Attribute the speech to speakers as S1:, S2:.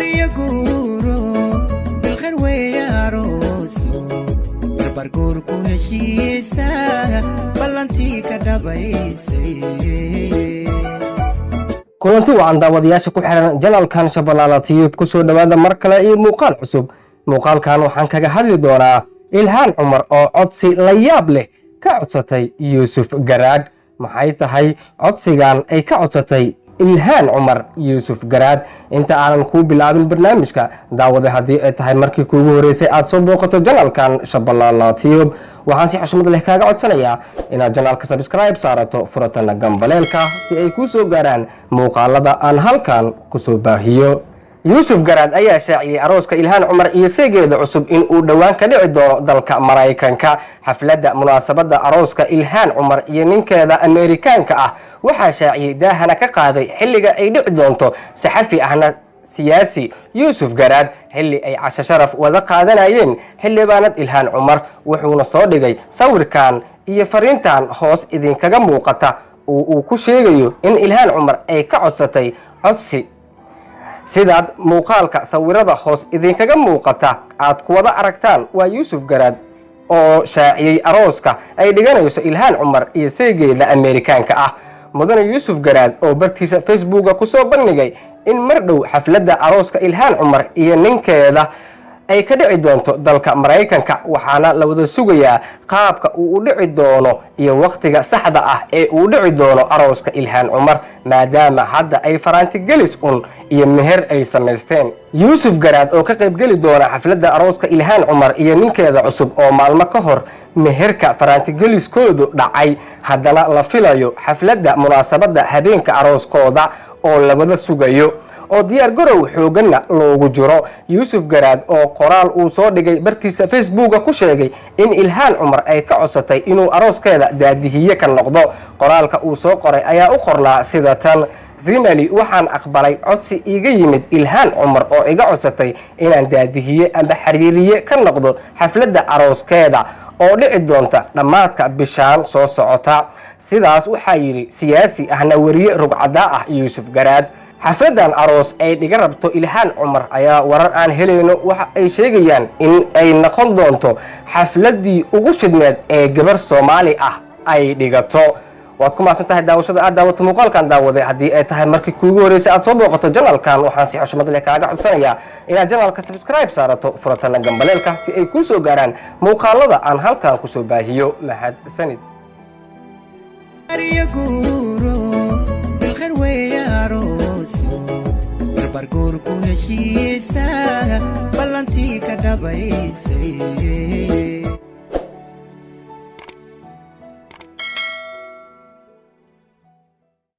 S1: Arya guuro bilkhayr weeye arooso barbarguur ku heshiisa ballantii ka dhabaysay.
S2: Kulanti wacan daawadayaasha ku xiran janalkan Shabalaala Tiyub, kusoo dhowaada mar kale iyo muuqaal cusub. Muuqaalkan waxaan kaga hadli doonaa Ilhaan Cumar oo codsi la yaab leh ka codsatay Yuusuf Garaad. Maxay tahay codsigan ay ka codsatay Ilhaan Cumar Yuusuf Garaad? Inta aanan kuu bilaabin barnaamijka, daawade, haddii ay tahay markii kuugu horreysay aad soo booqato janalkan Shabalaala Tiyub, waxaan si xushmad leh kaaga codsanayaa inaad janalka subscribe saarato, furatana gambaleelka, si ay kuu soo gaaraan muuqaalada aan halkan kusoo baahiyo. Yuusuf Garaad ayaa shaaciyey arooska Ilhaan Cumar iyo seegeeda cusub in uu dhowaan ka dhici doono dalka Maraykanka. Xafladda munaasabadda arooska Ilhaan Cumar iyo ninkeeda Ameerikaanka ah waxaa shaaciyey, daahana ka qaaday xilliga ay dhici doonto saxafi ahna siyaasi Yuusuf Garaad, xilli ay casho sharaf wada qaadanayeen xildhibaanad Ilhaan Cumar. Wuxuuna soo dhigay sawirkan iyo fariintan hoos idinkaga muuqata oo uu ku sheegayo in Ilhaan Cumar ay ka codsatay codsi. Sidaad muuqaalka sawirada hoos idinkaga muuqata aad ku wada aragtaan, waa Yuusuf Garaad oo shaaciyey arooska ay dhiganayso Ilhaan Cumar iyo seegeeda Ameerikaanka ah. Mudane Yuusuf Garaad oo bartiisa Facebooka kusoo bandhigay in mar dhow xafladda arooska Ilhaan Cumar iyo ninkeeda ay ka dhici doonto dalka Maraykanka, waxaana la wada sugayaa qaabka uu u dhici doono iyo wakhtiga saxda ah ee uu dhici doono arooska Ilhaan Cumar, maadaama hadda ay faraantigelis un iyo meher ay samaysteen. Yuusuf Garaad oo ka qaybgeli doona xafladda arooska Ilhaan Cumar iyo ninkeeda cusub, oo maalmo ka hor meherka faraantigeliskoodu dhacay, haddana la filayo xafladda munaasabadda habeenka arooskooda oo lawada sugayo oo diyaar garow xooganna loogu jiro. Yuusuf Garaad oo qoraal uu soo dhigay bartiisa Facebooka ku sheegay in Ilhaan Cumar ay ka codsatay inuu arooskeeda daadihiye ka noqdo. Qoraalka uu soo qoray ayaa u qornaa sida tan: "Finally, waxaan aqbalay codsi iiga yimid Ilhaan Cumar oo iga codsatay inaan daadihiye amba xiriiriye ka noqdo xafladda arooskeeda oo dhici doonta dhammaadka bishaan soo socota." Sidaas waxaa yidhi siyaasi ahna weriye rugcadaa ah Yuusuf Garaad. Xafladdan aroos ay dhiga rabto Ilhaan Cumar ayaa warar aan helayno waxa ay sheegayaan in ay noqon doonto xafladdii ugu shidneed ee gabar Soomaali ah ay dhigato. Waad ku mahadsan tahay daawashada aad daawato muuqaalkan. Daawaday, haddii ay tahay markii kuugu horreysay aad soo booqato janalkan, waxaan si xushmad leh kaaga codsanayaa inaad janalka subscribe saarato, furatana gambaleelka, si ay kuu soo gaaraan muuqaalada aan halkan kusoo baahiyo. Mahadsanid.
S1: Arya guuro bilkhayr weeye arooso barbarguur ku heshiisa ballantii ka dhabaysay.